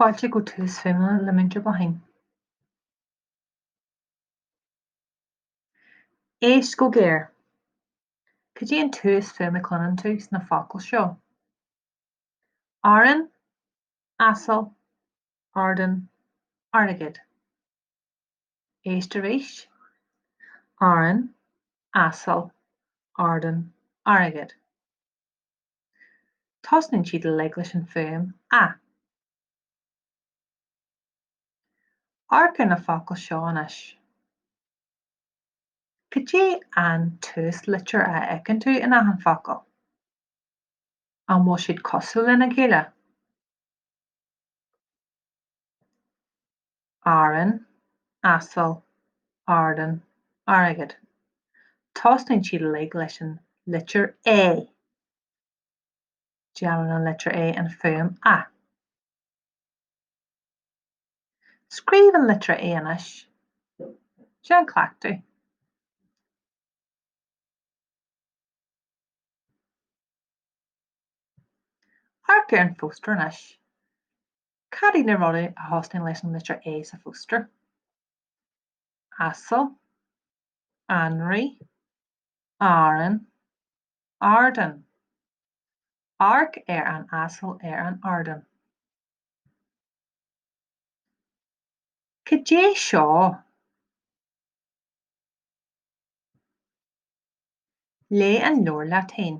Fáilte go Tús Fuaime le Múinteoir Bláithín. Éist go géar. Cad é an tús fuaime a chluineann tú sna focail seo? Arán, asal, ardán, airgead. Éist arís. Arán, asal, ardán, airgead. Tosnaíonn siad uilig leis an fuaim 'a'. Amharc ar na focail seo anois. Cad é an túslitir a fheiceann tú in achan focal? An bhfuil siad cosúil lena chéile? Arán, asal, ardán, airgead. Tosnaíonn siad uilig leis an litir A. Déanann an litir A an fuaim 'a'. Scríobh an litir A anois. Déan cleachtadh. Amharc ar an phóstaer anois. Cad iad na rudaí a thosnaíonn leis an litir A sa phóstaer? Asal, Anraí, Arán, Ardán. Amharc ar an asal ar an ardán. Cad é seo? Léigh an leabhar leat féin.